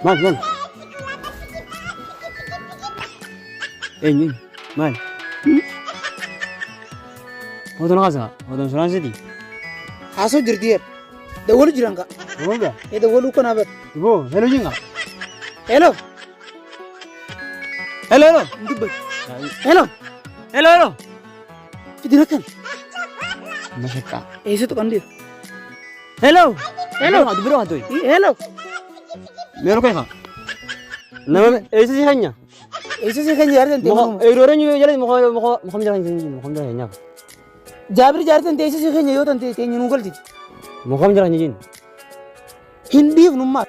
Maal maal? Eenyu maal? Fotoon kaasaa fotoon suuraan siti. Haasoo jirti yer. Dawwalu jiran ka. Goga. Ee dawwaluu kana bar. Go hello jinga. Hello. Hello hello. Hin dubbatu. Hello. Hello hello. Fidina kan. Mashaqaa. Eessatti qandiir. Hello. Hello. Dubbiraa waan ta'e. Hello. Meeroo keessa. Nama eessa si hanya? Eessa si kan jaartan ta'e Muka manuma. eeroo eenyu jala muka muka muka jala muka jala nyaaf. Jaabir jaartan ta'e eessa si keenya yoo tan ta'e teenya nuu galchiti. Muka jala nyaajin. Hin dhiifnummaa.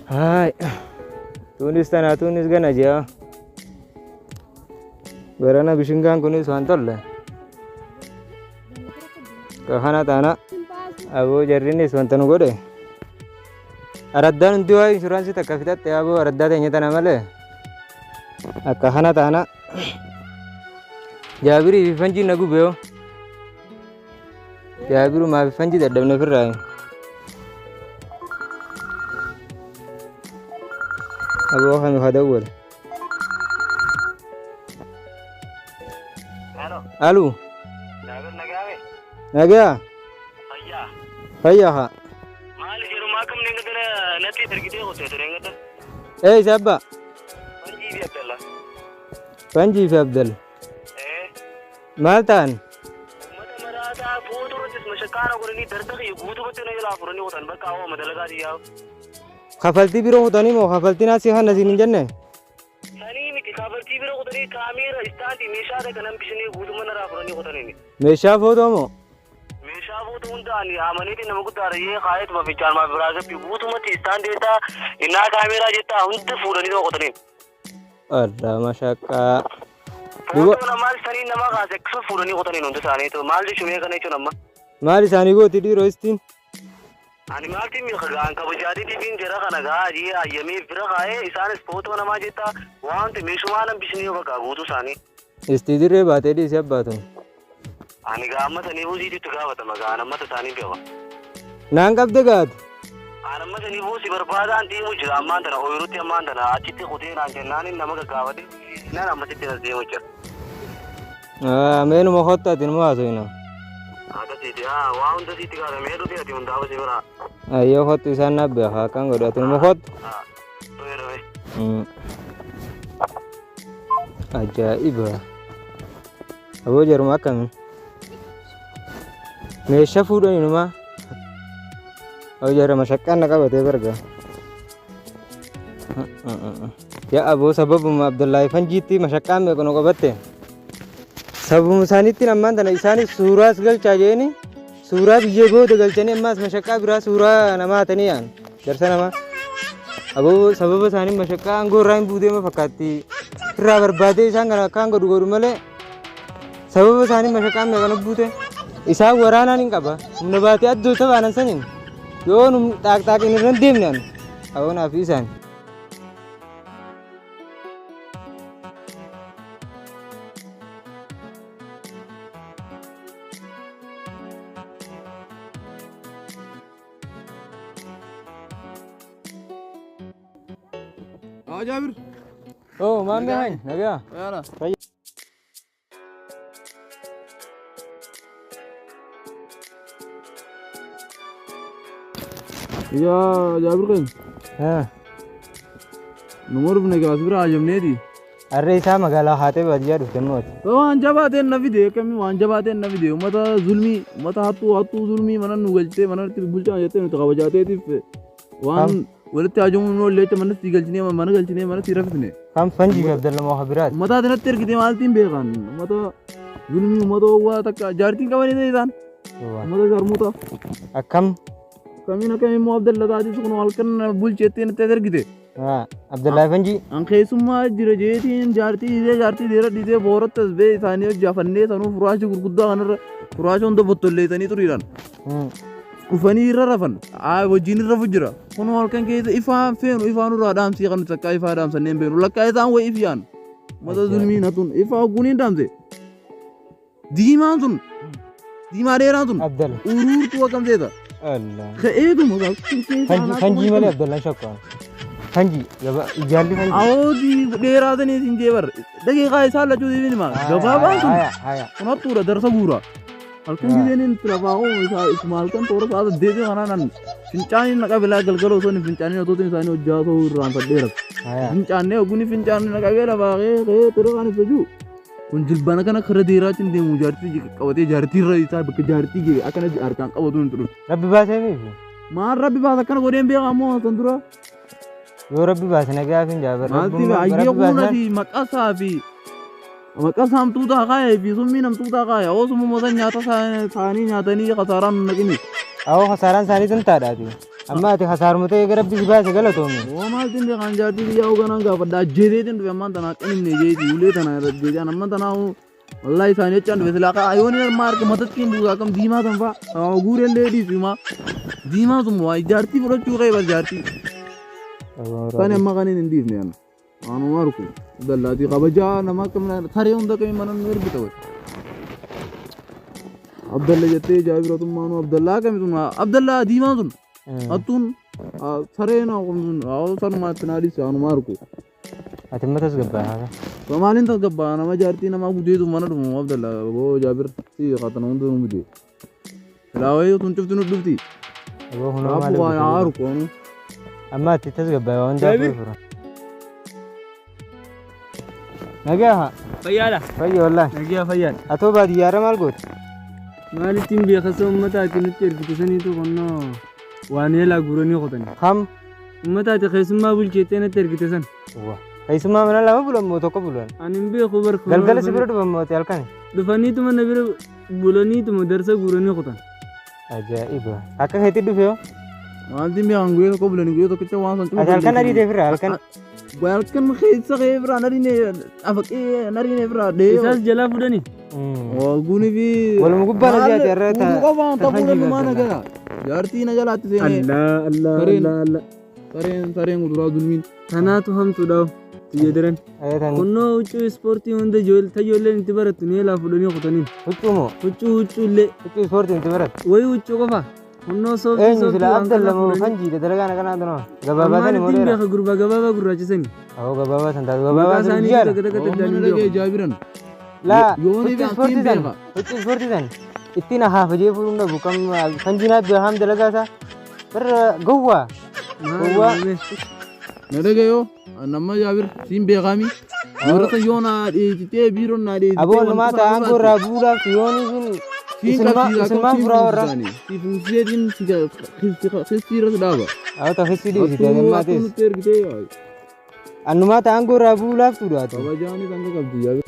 Hai. Tunis tana tunis gana jea. Barana bishingaan kunis waan tolle. Kahana tana aboo jarrinis wanta nu godhe. Araddaan hundi waa inshuraansii takka fixatte aboo araddaa teenya tana malee. Akka kana taana jaabirii fi fanjiin na gube hoo. Jaabirumaa fi fanjii dadhabne ofirraa. Aboo kami haa dawwale. Alu. Nagaa. Fayyaa haa. Maali jedhumaa akkam ni gara natti ergitee qottee ture ngata. Ee isa abbaa. Fanjii fi Abdalla. Fanjii fi Abdalla. Ee. Maal ta'an? Uummata maraataa footoo irrattis mashakkaara godhanii darda kiyya guutumatti na jalaa furanii qotan bakka hawaa madalagaa xiyyaa. Kafaltii biroo kutanii moo kafaltiin asii kana siin hin jenne? Sanii miti kafaltii bira kutanii kaameera istaandii meeshaa takka nan bishinee guutummaa narraa furanii kutaniini. Meeshaa footoo moo? Meeshaa footoo hunda ani amaneetiin nama guddaadha yee kaayetuma fincaan maaf biraa gabbi guutumatti istaandii jettaa innaa kaameeraa jettaa hunda fuudhanii too kutaniin. Warra mashaqqaa. Duuba Footoo namaa sanii nama kaase akkasuma fuudhanii kutaniin hundi isaaniitu maal jechuun mee kana jechuun amma. Maal isaanii gooti dhiiroo istiin? Ani maaltiin beeka ga'an kabajaatii tiiviin jara kana gahaa jee hayyamee bira kaa'ee isaanis footoo namaa jettaa waanti meeshumaa nan bishinee bakka guutuu isaanii. Istii dirree baatee dhiisee abbaatun. Ani gaa amma saniifuu siitu itti gaafatama gaa ammata isaanii beeka. Naan qabde gaati. An amma saniifuu si barbaadaan deemu jira ammaan tana ooyiruutti ammaan tana achitti kutee naan jennaanin nama gaggaafate naan ammasitti as deemu jira. Meenuma kottu ati numa haasofina. Akkasiiti haa waa hunda siitti gaafata mee dhufi ati hundaafuu si biraa. Ayyoo kottu isaan naaf beeka akkan godhu ati numa kottu. Dhufe dhufe. Ajaa'iba. Aboo jaruma akkami? Meeshaa fuudhanii numaa. Aboo jaruma shaqqaan na qabatee barga. Yaa aboo sababuma Abdullaahi Fanjiitti mashaqqaan meeqa nu qabatte. Sababuma isaaniitti ammaan tana isaanis suuraas galchaa jeeni suuraa biyyee booda galchanii ammaas mashaqqaa biraa suuraa namaa hatanii yaa'an jarsa namaa. Aboo sababa isaanii mashaqqaa aangoo irraa hin buudeema fakkaatti. Irraa barbaadee isaan kana akkaan godhu godhu malee sababa isaanii mashaqqaan meeqa nu buute. Isaan waraanaan hin qaba. Humna baatee addoo tabaanan saniin yoo nu xaaqxaaqiin irra hin deemne anu. Aboo naaf isaan. Haa Jaabir. Oh, maammee hañ, nagaa. Yaala. Yaa Jaabir keenya. Haa. Numa dhufne gaas bira haajamneeti. Harree isaa magaalaa haatee baadiyyaa dhufte immoo ati. Waan jabaateen na fide akkamii waan jabaateen na fide uummata zulmii uummata hattuu hattuu zulmii mana nu galchitee manatti bulchaa jettee nuti kabajaateetiif waan walitti haajamuu nu olleecha manatti galchinee mana galchinee manatti rafisne. Kam fanjii fi Abdalla moo biraati? Uummata ati natti ergite maaltiin beekan uummata zulmii uummata owwaa takka jaartiin qabanii isaan uummata sharmuuta. Akkam? Akkamiin akkamiin immoo Abdalla taatis kun halkan bulcheettee natti ergite. Abdallaa Fanjii. An keessummaa jira jeetiin jaartii dhiisee jaartii dhiira dhiisee booratti as ba'e isaanii hojjaafannee sanuu furaasha gurguddaa kanarra furaasha hunda bottolleessanii turiidhaan. Dhufanii irra rafan wajjin irra rafu jira. Kun halkan keessa ifaan feenu ifaan irraa dhaamsii kan nuti takkaa ifaa dhaamsannee hin beeknu lakkaa isaan wayi ifyaan. Mata zulmiin hatun ifaa ogguun hin dhaamse. Diimaan sun diimaa dheeraan sun Abdalla. uruurtuu akkam seeta. Allah. Ka'eetuma Fanjii malee Abdallaan shakku. Fanjii ijaalli fanjii. Awooti dheeraa sanii siin jee bar daqiiqaa isaa lachuu siif hima gabaabaan sun Haya haya. kun hattuudha darsa guura. Halkan giseen inni lafaa hoo isaa isuma halkan toora sa'a saddeetii kanaan an fincaanii naqa bilaa galgala osoo hin fincaaniin otoo isaanii hojjaa ta'uu irraanfadheera. Haya. Fincaannee oguni fincaanii naqa bee lafaa kee kee ture kan ibsa jiru. Kun jilbana kana kara dheeraatiin deemu jaartii qabatee jaartii irra isaa bakka jaartii gee akkana harkaan qabatu hin dhufu. Rabbi baasee miifi. Maal rabbi baasa akkana godheen beekaa ammoo san dura. Yoo rabbi baase nagaa fi jaabar. Maalti ayyee kuunati maqasaa fi maqasaa hamtuutaa kaayee fi summiin hamtuutaa kaaya osuma mosan nyaata isaanii nyaatanii kasaaraan nu naqini. Awoo kasaaraan isaanii tun taadhaati. Amma ati kasaaruma ta'e gara rabbi si baase galatoomi. Oo maaltiin beekaan jaartii biyyaa hoogganaan gaafadha ajjeeteetiin dhufe ammaan tanaa qinimne jeeti ulee tana jeetaan ammaan tanaa wallahi isaanii jechaan dhufe silaa kaa yoon irmaa harka matatti hin buusaa akkam diimaa tan fa'a guureen lee dhiisu himaa diimaa sun waa jaartii fudhachuu kee bar jaartii. Sani amma kan hin dhiifne ana. Waanuma arku dallaatii kabajaa nama akkam saree hunda kamii mana nu ergita wayi. Abdalla jettee jaabiratummaanuu Abdallaa akkamii sun Abdallaa diimaan sun hattuun saree na sun sanumaatti naa dhiise waanuma arku. Ati immoo tasgabbaa. Maaliin tasgabbaa nama jaartii namaa gudeetu mana dhufu Abdallaa boo jaabir si qatana hunda nu mudee. Silaa wayii tun cufti nu dhufti. Aboo hunoo Kanaafuu maaliif waa dhufe? arku anu. Amma ati tasgabbaa waan hundaa fura. Nagaa Fayyaadha. fayya wallaahi. Nagaa fayyaadha. Atoo baadiyyaarra maal goote? Maalittiin beekasa uummata ati nutti ergite saniitu qonnoo waan eelaa guuranii qotani. Kam? Uummata ati keessummaa bulcheettee natti ergite san. Keessummaa mana lama bulan moo tokko bulan? Ani hin beeku bar Galgala si bira dhufan moo ati halkan? Dhufaniituma na bira bulaniituma darsa guuranii qotan. Ajaa'iba. Akka keetti dhufe hoo? Maaltiin beekan guyyaa tokko bulanii guyyaa tokkicha waan san Ati halkan ariitee fira halkan. Halkan keessa kee bira nariine afaqee nariine bira dhee. Isaas jalaa fudhanii. Guunii fi. Waluma gubbaa na jaati har'a Guunuu qofaan ta taphuudha fanjii numaa gaafannaa. nagaya. Jaartii na jalaatti seenee. Allah Allah Sareen. Allah Allah. Sareen sareen kuduraa zulmiin. Kanaatu hamtuudha xiyya daran. Ayatan Kunnoo huccuu ispoortii hunda ijoolleen itti barattu ni eelaa fudhanii qotaniin. huccuu moo? Huccuu huccuu illee Huccuu ispoortii itti baratu. wayii huccuu qofa. Kunnoo sooftii Eenyu sooftii sila waan Abdalla kana moo fudhanii. fanjiidha dalagaan akkanaa tunoo? Gabaabaa sani moo Maalittiin dheeraa? beeka gurbaa gabaabaa gurraachisanii. Awoo gabaabaa san taatu Maqaa gabaabaa sun isaanii jiyaadha. takka takka Mana addaan hin dhagee beeku. jaabiran. Laa Yoonii huccuu fi ispoortii akkiin san beeka. huccuu ispoortii san ittiin haafa jee fuudhuun dhabu kam fanjiin adda haam dalagaa isaa barra gowwaa gowwaa Na dhagee yoo nama jaabir siin beekami. Warra yoo naa dheessitee biiroon naa dheessitee. aboo namaa ta'an gorraa bu'uudhaaf yoonii sun Siin isilmaan furaa warra Si fuusiseetiin si irra dhaaba. awwa tafisii dhiisite Hattuu anummaatis nutti ergitee annumaa ta'an gorraa bu'uudhaaf tuudhaati kabajaanis hanga qabdi jaabir.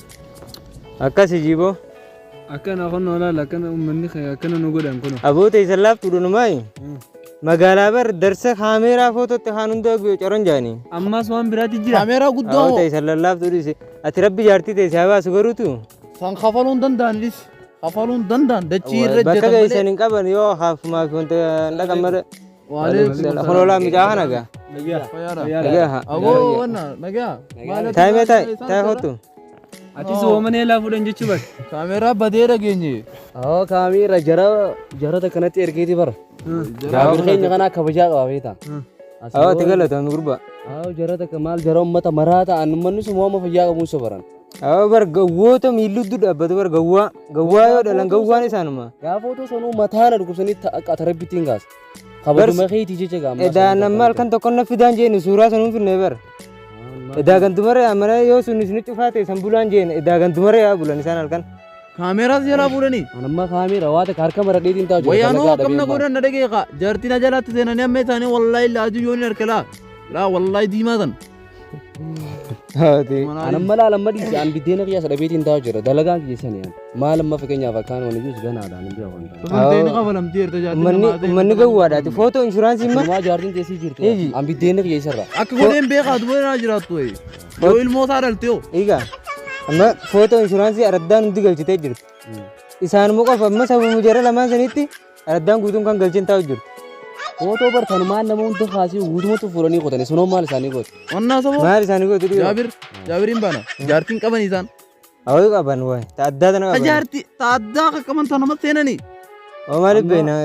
akkasi jiiboo Akkana qonnoo laala akkana uummanni akkana nu godhan kunoo. aboota isan laaftuudha numaayi magaalaa bar darsa kaameeraa footootti kaan hunda coron jaanii Ammas waan biraatti jira. Kaameeraa guddoo aboota isan lallaaftuu dhiise ati rabbi jaartii teesse haa baasu garuutu san kafaluun danda'anis kafaluun danda'an dachii irra bakka hojjetan geessan hin qaban yoo haafumaa fi wanta hin dhaqan malee malee. Hoolaa mucaa kana gaa. Nagaa. Aboo wanna nagaa. Taa'ee mee taa'e taa'e hootu. Atis hoomana eelaa fuudhan jechuu bar. Kaameeraa badee dhageenye. Awwa kaameera jara jarata kanatti ergeeti bara. Jaabir keenya kana kabajaa qaba beektaa. Awwa ati galatoomi gurbaa. Awwa jarata maal jara uummata maraa ta'an uummanni sun waan fayyaa qabu isa baran. Awwa bar gawwoota miilluddu dhaabbatu bar gawwaa gawwaa yoo dhalan gawwaan isaanuma. Gaafa otoo sanuu mataa na dhukkubsanii akka rabbittiin kaasa. Kabajuma keetii jecha gaammaa. Edaa nama halkan tokko na fidaan jeeni suuraa sanuun finne bar. Edaa gandumara mana yoo sun isin cufaa ta'e san bulaan jeen edaa gandumara yaa bulan isaan halkan. Kaameeraas jalaa fuudhanii. Anamma kaameera waa takka harka maradheetiin taa'u jira. Wayyaanoo akkam na godhan na dhagee kaa jaartiin ajalaatti seenanii amma isaanii wallaahi laajuu yoon harka laa laa wallaahi diimaa san. Anamma laal amma dhiisi an biddeena kiyya sadhabeetiin taa'u jira dalagaan kiyya sani an maal amma fakkeenyaaf akkaan wani jus ganaadhaan hin beeku wanta. Saganteen kafalamtee erta jaartiin Manni namaa ta'e. manni gowwaadhaati. Footoo inshuraansii imma Numaa jaartiin teessii jirtu Iji. an biddeena kiyya isarra. Akka godheen beekaa duba irraa jiraattu wayi. Yoo ilmoo isaa dhalte hoo. Egaa amma footoo inshuraansii araddaan hundi galchitee jirti. Isaanuma qofa amma sababuma jara lamaan sanitti araddaan guutuun kan galchin taa'u jirti. Footoo bartanumaan nama hunda kaasee guutumatti fuudhanii qotanii sunoo maal isaanii goote. Wannaa saboo. Maal isaanii gootu dhiiroo? Jaabir Jaabiriin baana jaartiin qaban isaan. Hawwi qaban wayi ta addaa tana qaban. Jaartii ta addaa akka qaban ta nama seenanii. Oo maaliif beekna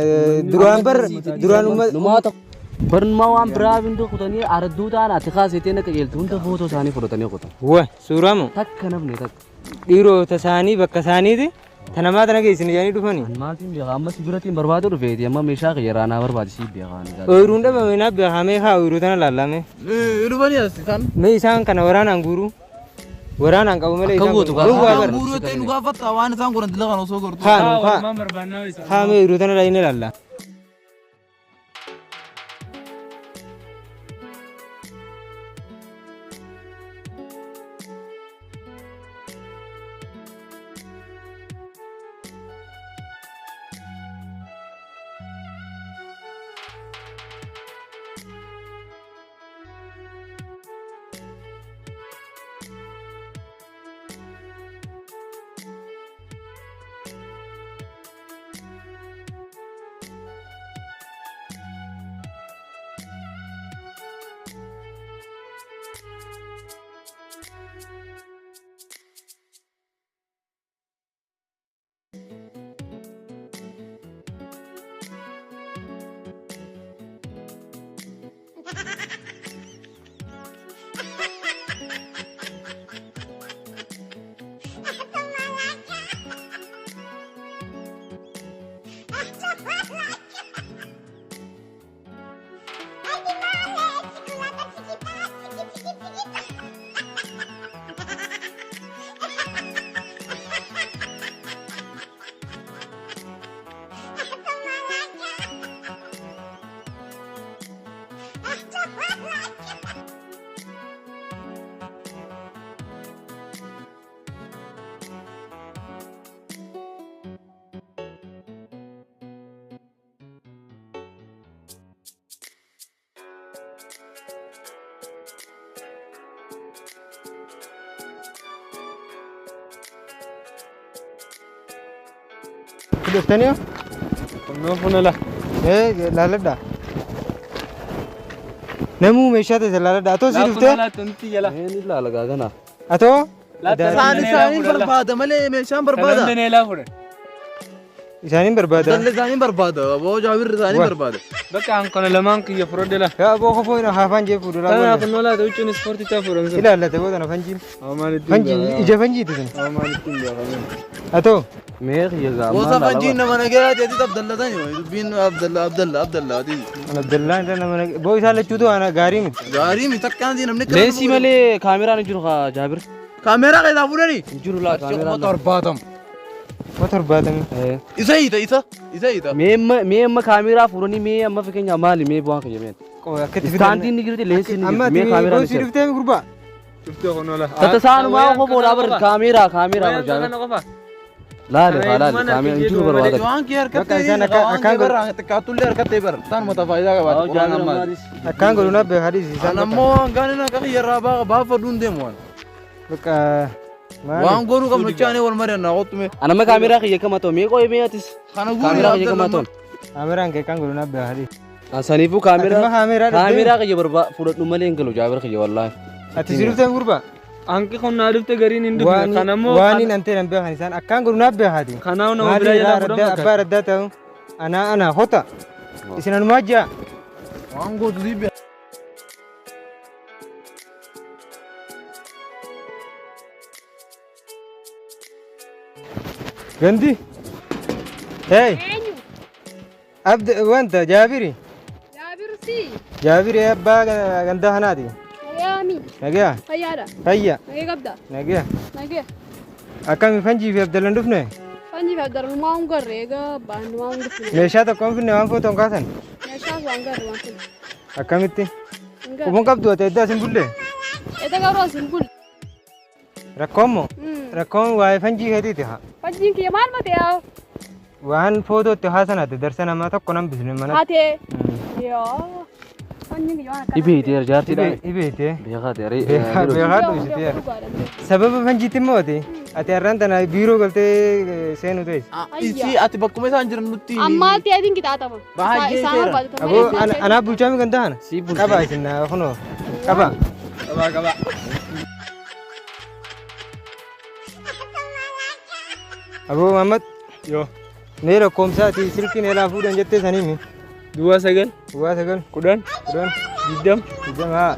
duraan bar duraan uummata Numaa tokko. Barnumaa waan biraa hunda kutanii aradduu ta'an ati kaaseeteen akka qajeeltu hunda footoo isaanii fudhatanii qotan. Wa suuraa moo Takka nafne takka. dhiiroo ta isaanii bakka isaaniiti ta namaa tana geessine jedhanii dhufanii. An maaltiin beekaa amma si biratiin barbaadu dhufeeti amma meeshaa kiyya raanaa barbaadisii beekaa. Ooyiruun dhabame naaf beekamee haa ooyiruu tana laallame. Dhufanii as isaan. Mee isaan kana waraanaan guuruu waraanaan qabu malee Akka isaan gootu kun gaafa. gowwaa bar. Guuruu jettee nu gaafatta waan isaan godhan dila kana osoo gortu. Haa nu haa Walumaan barbaannaa isa. haa mee ooyiruu tana laayinee laalla. Dhuftanii Kunnoo funala. ee laaladha. Namuu meeshaa ta'e laaladha. Atoo si dhuftee Funala tunti jala. Een ilaala gaagana. atoo Isaan isaaniin barbaada malee meeshaan barbaada. Sadan daneelaa fudhe. isaaniin barbaada. Dalli isaaniin barbaada. Aboo Jaabir isaaniin Wah. barbaada. Bakka an kana lamaan kiyya fudhadhe la. Yaa aboo kofoo hin haafaan jee fuudhu Tana laa. kunnoo laata huccuun ispoortichaa fuudhan sun. Ilaallate boo tana fanjiin. Haa maalitti Fanjii ija fanjiiti sun. Haa maalitti hin beekamin. Atoo Mee kiyya gaa Gosa fanjiin nama nagayaa ta'etti Abdallatani. Dubbiin Abdalla Abdalla Abdalla. Abdallaan irra nama boo isaan lachuutu waan gaarii miti. Gaarii miti akkaan namni akkana Leensii malee kaameraan hin jiru kaa Jaabir. Kaameeraa keessaa fuudhanii. Hin jiru laa kaameraan. Torbaatam. Waa torbaatamii. Isa hiita isa isa hiita. Mee amma mee amma kaameraa fuudhanii mee amma fakkeenyaaf maali mee bu'aan kiyya meen. Qoo akkatti Istaantiin ni jirti leensiin ni Amma jirti mee kaameraan boo si hin jiru. dhuftee gurbaa. Dhuftee kunnoo la. Tata saanumaa kofoodhaa bar kaameraa kaameraa bar Jaabir. Kana qofa. Laale haa laale kaameraa hin jiru barbaada. Waan kee harkattee Bakka isaan akka- waan akkaan kee barra xiqqaattullee harkattee barra. Isaan mata faayidaa qabaatu. Qoraan ammaati. Akkaan godhu na beekaa dhiisi isaan. An ammoo hangaan akka kiyyarraa baafadhu hin deemu waan. Bakka maali? Waan godhuu qabnu chaanee wal mari'annaa qottume. Anamma kaameraa kiyya kama ta'u mee qo'ee mee atis. Kana guuri Kaameraa kiyya kama ta'u. Kaameraan kee akkaan godhu na beekaa dhiisi. Saniifuu Ati kaameraa ma kaameraa dhuftee? kaameraa kiyya barbaa fudhadhu malee hin galu Jaabir kiyya wallaahi. Ati si dhuftee gurbaa? Hanqi kunnaa dhufte gariin hin dhufne. Kanammoo Waan hin antee nan beekan isaan akkaan godhu na beekaati. Kanaaf nama Maali biraa irraa jalaa fudhan araddaa abbaa araddaa ta'u anaa ana hota isin anumaa ji'a. Waan gootu siif Gandi. Hey Eenyu? abd wanta Jaabiri. Jaabir si. Jaabiri abbaa gandaa kanaati. Yaa Akkamii? Nagaya. Fayyaadha. Fayya. Nagee qabda? Nagaya. Nagee. Akkami Fanjii fi Abdallan dhufne? Fanjii fi Abdallan waan garre egaa baan waan dhufne. Meeshaa tokko hin finne waan footoon kaasan? Meeshaas waan garre waan finne. Akkamitti? Hin garre. Quban qabdu ati edda asin bulle? Edda garuu as hin bulle. Rakkoon moo? Rakkoon waa'ee fanjii keetiiti haa. Fanjiin kiyya maal mate yaa? Waan footootti haasan ati darsa namaa tokko nan bisne mana. Hatee. Yoo. Fanjiin kiyya waan akkana. Ibeetee jaartiidha. Ibeetee. Beekaati aree. Beekaa dhuusitee. Sababa fanjiitti immoo ati ati har'aan tana biiroo galtee seenuu ta'es. Isii ati bakkuma isaan jiran nutti himi. Ammaatti adiin qixaaxama. Baay'ee Isaan seera. barbaadu. Aboo anaa bulchaa mi kan ta'an? Si bulcha. Qaba isin naa kunoo. Qaba. Qaba qaba. Aboo Muhammad. Yoo. Mee lakkoomsa ati silkiin elaa fuudhan jettee sanii mi? Duwwaa 9. Duwwaa 9. 10. 10. 20. 20 haa.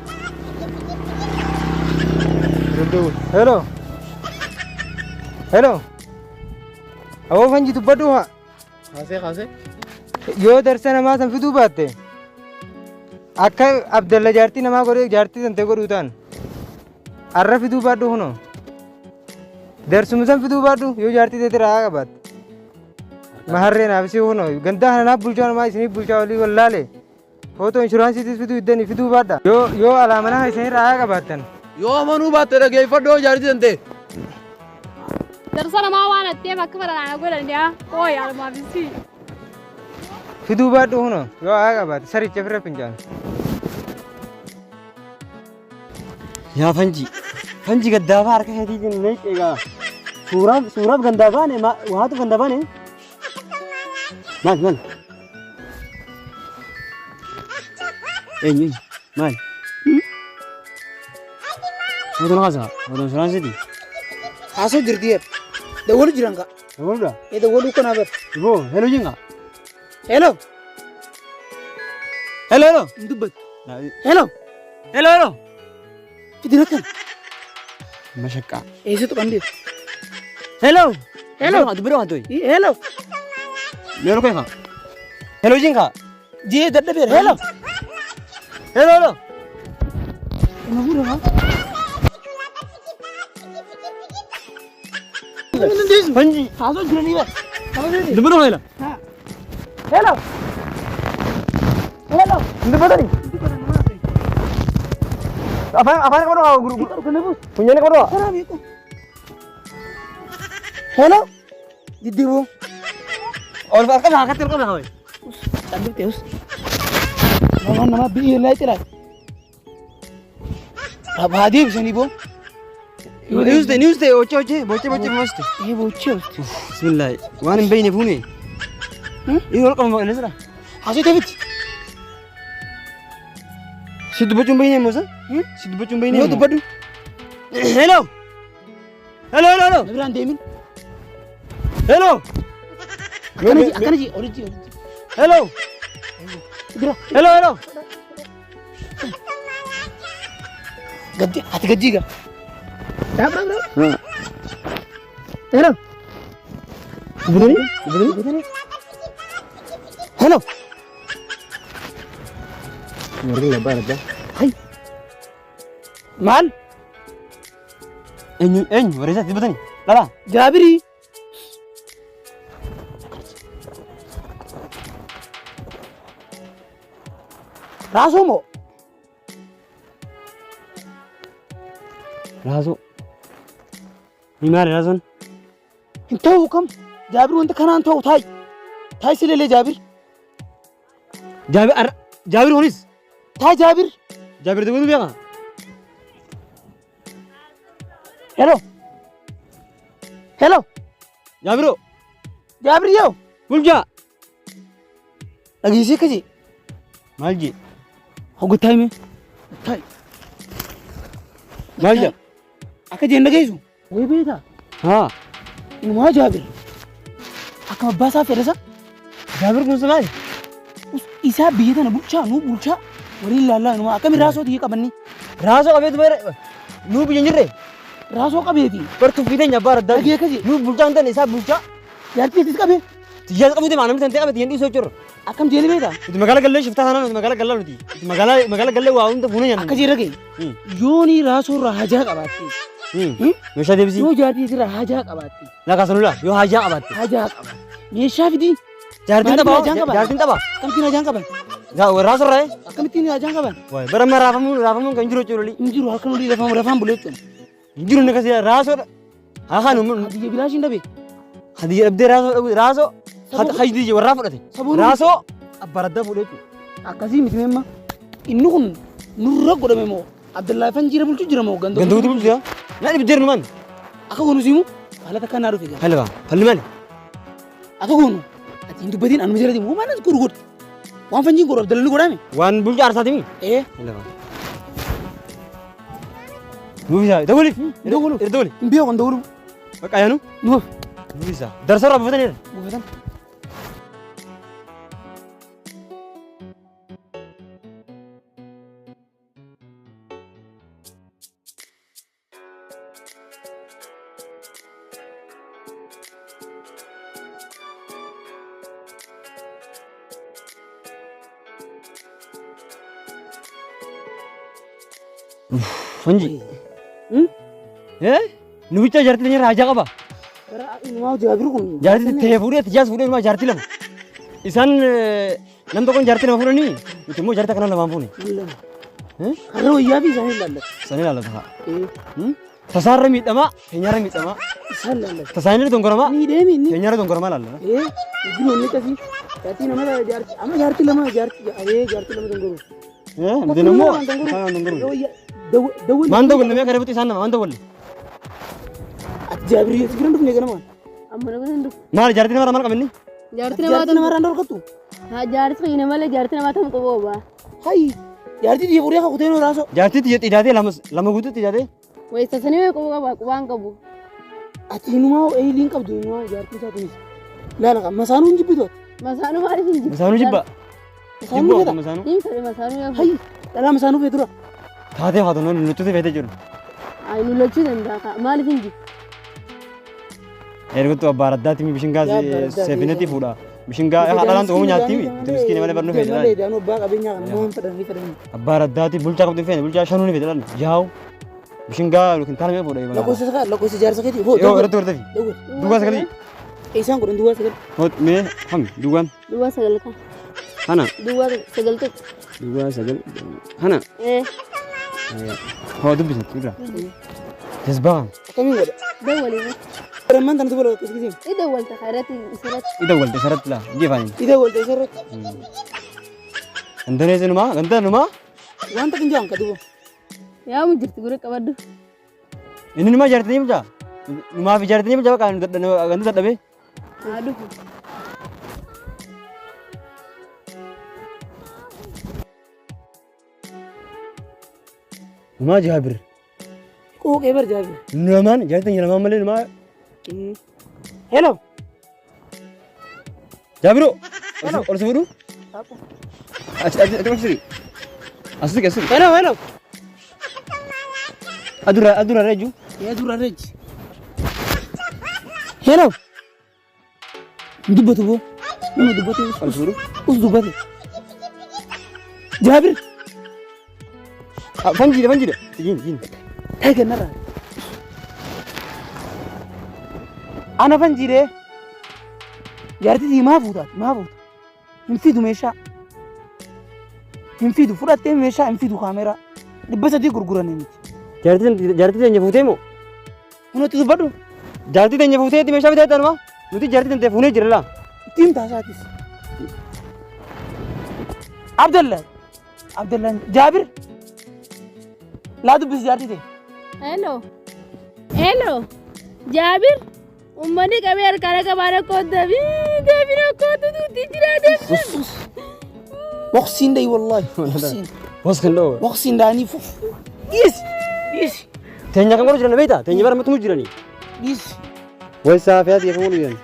Hello. Hello. Aboo fanji dubbadhu haa. Kaasee kaasee. Yoo darsa namaa san fiduu baatte akka Abdalla jaartii namaa godhee jaartii san ta'e godhuu ta'an arra fiduu baadhu kunoo. Darsuma san fiduu baadhu yoo jaartii teetira haa qabaatte. Maharree naaf isii kunoo gandaa kana naaf bulchaa namaa isiniif bulchaa olii wallaale. Footoo inshuraansiitis fiduu iddanii fiduu baadha. Yoo yoo alaa manaa isinirraa haa qabaattan. Yoo amanuu baatte dhageeffadhu yoo jaartii tantee. Darsa namaa waan atteef akka fedhan ana godhan yaa. Koo yaalumaaf isii. Fiduu baadhu kunoo yoo haa qabaatte saricha firra fincaan. Yaa fanji. Fanji gaddaafaa harka keetiitiin meeqa egaa. Suuraaf suuraaf gandaa baane waatu gandaa baane. Maal maal? Eenyu eenyu? Maal? Fotoon kaasaa? Fotoon inshuraansiiti? Haasoo jirti yer. Dawwalu jiran ka. Dawwaluudha? Ee dawwaluu kanaa bar. Iboo hello jenga. Hello. Hello hello. Hin dubbattu. Hello. Hello hello. Fidin akkan. Mashaqqaa. Eessattu qabdeef. Hello. Hello. Dubbadhu kan to'i. Hello. Meeloo kee kaa. Hello jenga. Jee dadhabeera. Hello. Hello hello. Nama fuudha kaa. Fanji. Haasoo jiranii bar. Dubbadhu kan hello. Hello. Hello. Hin dubbatani. Afaan afaan qabadhu haa gurguru. Funyaan qabadhu haa. Hello. Diddiboo. Ol harka haa harkatti ol qabna haa. Callifte us. Nama nama biyya laa xiraa. Haa deebisanii boo. News day news day oche oche boche boche moste. Ee bochee usti. Bismillah. Waan hin beekne fuune. Inni ol qabama inni sira. Haasoo ta'etti. Si dubbachuu hin beekne moosa? Si dubbachuu hin beekne. Yoo dubbadhu. Hello. Hello hello hello. Na biraan deemin. Hello. Akkana ji akkana ji oliji oliji. Hello. Bira. Hello hello. Gaddi ati gaddi gaa. Dhaab dhaab dhaab. Hello. Dubbatanii? Dubbatanii? Hello. Warri abbaa addaa. Hay. Maal? Eenyu eenyu warri isaatti dubbatanii? Dhalaa. Jaabirii. Raasuu moo? Raasuu. Ni maali raasuun? Hin ta'u kam? Jaabir wanta kanaan ta'u taa'i. Taa'i silelee Jaabir. Jaabir Jaabir kunis? Taa'i Jaabir. Jaabir dubbatu beekaa? Hello. Hello. Jaabiroo. Jaabir yoo. Bulchaa. Dhageessee akka jee. Maal jee? Hoggattaa himee. Taa'i. Maal jee? Akka jeen dhageessu. Way beekaa. Haa. Inumaa Jaabir. Akka abbaa isaa fedhasa. Jaabir kun maali? Isaa biyya tana bulchaa nuu bulchaa waliin laallaa inumaa akkami raasoo tiyya qabanni. Raasoo qabeetu bara nuu biyya hin jirre. Raasoo qabeeti. Bar tuffii teenya abbaa raddaa. Dhagee akkasii. Nuu bulchaa hin taane isaa bulchaa. Jaartii itti qabee. Tiyyaas qabuu deema namni tantee qabe tiyyaan dhiisuu jechuudha. Akkam jeeli beektaa? Nuti magaala gallee shiftaa taanaan nuti magaala gallaa nuti. Nuti magaala magaala gallee waa hunda fuunee nyaanna. Akka jeera ga'e. Yooni raasuu irraa hajaa qabaatte. Meeshaa deebisii. Yoo jaartii irraa hajaa qabaatte. Lakaasanula yoo hajaa qabaatte. Hajaa qabaatte. Meeshaa fidii. Jaartiin Maaliif taphaa hajaan qaban? jaartiin taphaa. Akkamittiin hajaan qaban? Raasuu irraa. Akkamittiin hajaan qaban? Waay bara amma raafamuun raafamuun kan jiru jechuudha. Hin jiru halkan olii rafaan rafaan bulee jechuudha. Hin jiru inni akkasii raasoo. Haa kaan Hadiyya bilaashiin dhabe. Hadiyya dhabdee raasoo dhabu raasoo. Hajdii warraa fudhate. Saboonni- Raasoo abbaa raddaa fuudhee jechuudha. Akkasii miti meemma. Inni kun nurra godhame moo Abdullahi Fanjiira bulchu jira moo ganda Ganda bulchu jira. Na dhibdeer numaan. Akka goonu siimu haala takka naa dhufe gaa. Falli baa falli maali? Akka goonu ati hin dubbatiin anuma jala deemu waan as godhu godhu. Waan fanjiin godhu Abdalli ni godhame. Waan bulchu aarsaati mi? Ee. Falli baa. Nuuf isaa dawali. Dawwalu. Dawali. Hin beeku kan dawwalu. Bakka yaanu. Nuuf. Nuuf isaa. Darsarraa buufataniira. Buufatan. Fanji. Nu bicha jaartii teenya irraa hajaa qaba. Bara inumaa jaabiru kun. Jaartii ta'ee fuudhee tijaas fuudhee inumaa jaartii lama. Isaan nam tokkoon jaartii lama fuudhanii nuti immoo jaartii akkana lamaan fuune. Har'a wayyaa fi isaan ilaallata. Isaan ilaallata haa. Tasaarra miidhamaa teenyarra miidhamaa. Isaan ilaallata. Tasaanirra dongoramaa Miidhee inni. teenyarra dongoramaa ilaallata. Ee jiru inni akkasii. Jaartii nama jaartii amma jaartii lama jaartii ee jaartii lama dongoru. Nuti immoo isaan dongoru. Dawwal. Maan dawwalle mee kana butti isaan nama maan dawwalle. Ati jaabirii si biran dhufne ganama. Amma nama hin dhufu. Maal jaartii namarraa maal qabinni? Jaartii namaa Jaartii namarraa hin dhorkattu. Haa jaartii keenya malee jaartii namaa tam qoboo baa. Hayi jaartii xiyya fuudhee kakutee nuu raasoo. Jaartii xiyya xidaatee lama lama guutuu xidaatee. Weessasanii mee qoboo qaba qubaan qabu. Ati inumaa eeyiliin qabdu inumaa jaartii isaa tunis. Laala kan masaanuu hin jibbitu ati. Masaanuu maaliif hin jibbu? Masaanuu jibba. Masaanuu Jibbu fedha. masaanuu. Hin fedhe masaanuu yaa Hayi dhalaa masaanuu feetura. Taatee haa ta'u nuti feetee jiru. Ay nu lachuu danda'a kaa maaliif hin jibbu? Ergottu abbaa raddaatti mi bishingaa Yaa abbaa raddaatti. seefinetti fuudha. Bishingaa dhalaan tokko nyaatti mi miskiina malee barnuu feete Malee laal. daanuu abbaa qabeenyaa kana moo hin fedhan ni fedhan. Abbaa raddaatti bulchaa qabdu hin feene bulchaa shanuu ni feete laal. Yaa'u bishingaa yookiin taana mee fuudha. Lakkoofsa isaa lakkoofsa jaarsa keetii hoo Yoo irratti hordofi. dawwal. Duwwaa sagalii. Isaan godhan duwwaa sagal. Hot mee hami duwwaan Duwwaa sagal kan. hana Duwwaa sagal tokko. duwwaa sagal hana Ee hoo dubbisa irra. Jazbaa Akkamiin godha? dawwali. Rammaan tanatu bola qisqisiin. I dawwalta irratti isirratti. ida walte saratti laa jefaani. Ida walte isarratti. Gandanees numaa ganda numaa Wanta kun jaan kadubo. Yaa mu jirti gurra qabaddu. inni numaa jaartanii bulchaa numaa fi jaartanii bulchaa bakka ganda dadhabee. Haa dhufu. Numaa jaabir. Qooqee bar jaabir. Nu lamaan jaartanii lamaan malee numaa Hello. Jaabiroo ol si fuudhu. Achi achi achi achi asii asii. Hello hello. Adura adura reju. Yaa dura reji. Hello. Dubbatu boo. Nama dubbatu. Ol si fuudhu. Us dubbate. Jaabir. Fanjiidha fanjiidha. Jin jin. Taa'e kennarraa. Ana fanjiidhee. Jaartii maa fuutaati maa fuuta. Hin fidu meeshaa. Hin fidu fudhattee meeshaa hin fidu kaameraa. 300 gurguranii miti. Jaartii jaartii teenya fuutee moo? Kunootti dubbadhu. Jaartii teenya fuuteetti meeshaa bitee tanuma. Nuti jaartii teenya fuunee jira laa. Ittiin taasaatis. Abdallah. Abdallah Jaabir. Laa dubbisi jaartii ta'e. Hello. Hello. Jaabir. Uummanni qabee harkaan akka baana kootta deebiin akkootu tuuti jira deebiin. Waqsiin dhayi wallahi. Waqsiin. Waskin dhoo. Waqsiin dhaanii fuf. Dhiisi. Dhiisi. Teenya kan godhu jiran beektaa? Teenya bara matumu jirani. Dhiisi. Way saafiyaa ta'e kan godhu jiran.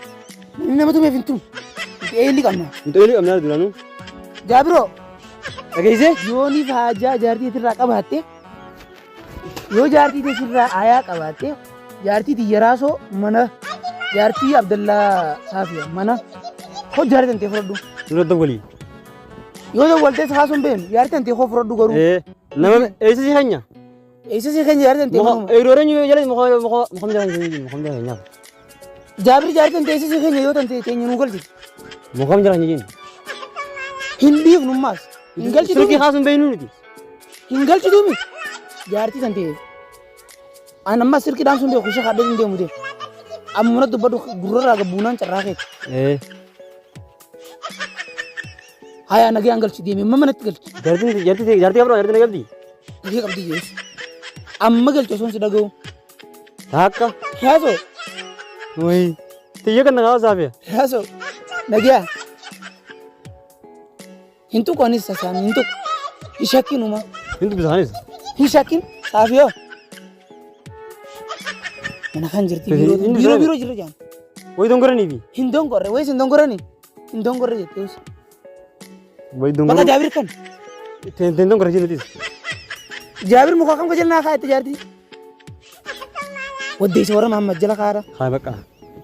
Inni nama tumeef hin tumu. Nuti eelli qabna. Nuti eelli qabna duraanuu. Jaabiroo. Dhageessee? Yooniif haajaa jaartii irraa qabaatte yoo jaartii irraa ayaa qabaatte jaartii tiyya raasoo mana jaartii Abdallaa Saafiya mana hojjaartii tantee fudhadhu. Nurra dawwalii. Yoo dawwaltee si kaasuun beenu jaartii antee koo fudhadhu garuu. Ee nama eessa si keenya? Eessa si keenya jaartii antee manuma. Eeroo eenyu jala muka muka muka jala muka jala keenyaaf. Jaabir jaartii antee eessa si keenya yoo tante teenya nuu galchiti. Muka jala keenya. Hin dhiifnummaas. Hin galchituumi. Silkii kaasuun beeknu nuti. Hin galchituumi. Jaartii tante. An amma silkii dhaamsuun beeku ishee kaadhee hin deemu deemu. Ammuma dubbadhu gurrarraa gabbuunaan carraa keeti. Ee. Hayaa nagayaan galchi deemi amma manatti galchi. Jaartiin jaartii jaartii qabdu jaartii na qabdi. Ishee qabdi jees. Amma galchi osoon si dhaga'u. Taakka. Yaasoo. Wayi. Tiyya kan nagaa saafiya. Yaasoo. Nagayaa. Hin tuqu anis sasaan hin tuqu. Hin shakkinuma. Hin dubbisaanis. Hin shakkin saafiyoo. Mana kan jirti biiroo biiroo biiroo jirra jaan. Wayi dongoranii fi. Hin dongorre wayis hin dongorani. Hin dongorre jettee us. Wayi Bakka dongoruu. Jaabir kan. Teen dongorre jirutis. Jaabir muka kam jala naa kaa'ette jaartii. Waddeessa warra Mahammad jala kaara. Haa bakka.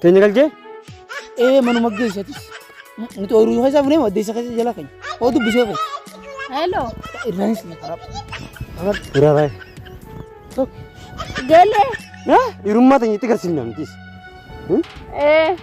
Teenya galchee. Ee manuma geessatis. Nuti ooyiruu keessaa funee waddeessa keessa jala keenya. Oo dubbisee koo. Hello. Irraanis na karaa. Biraa baay'ee. Galee. Dhiirummaa teenya itti garsiifna nutis. Ee.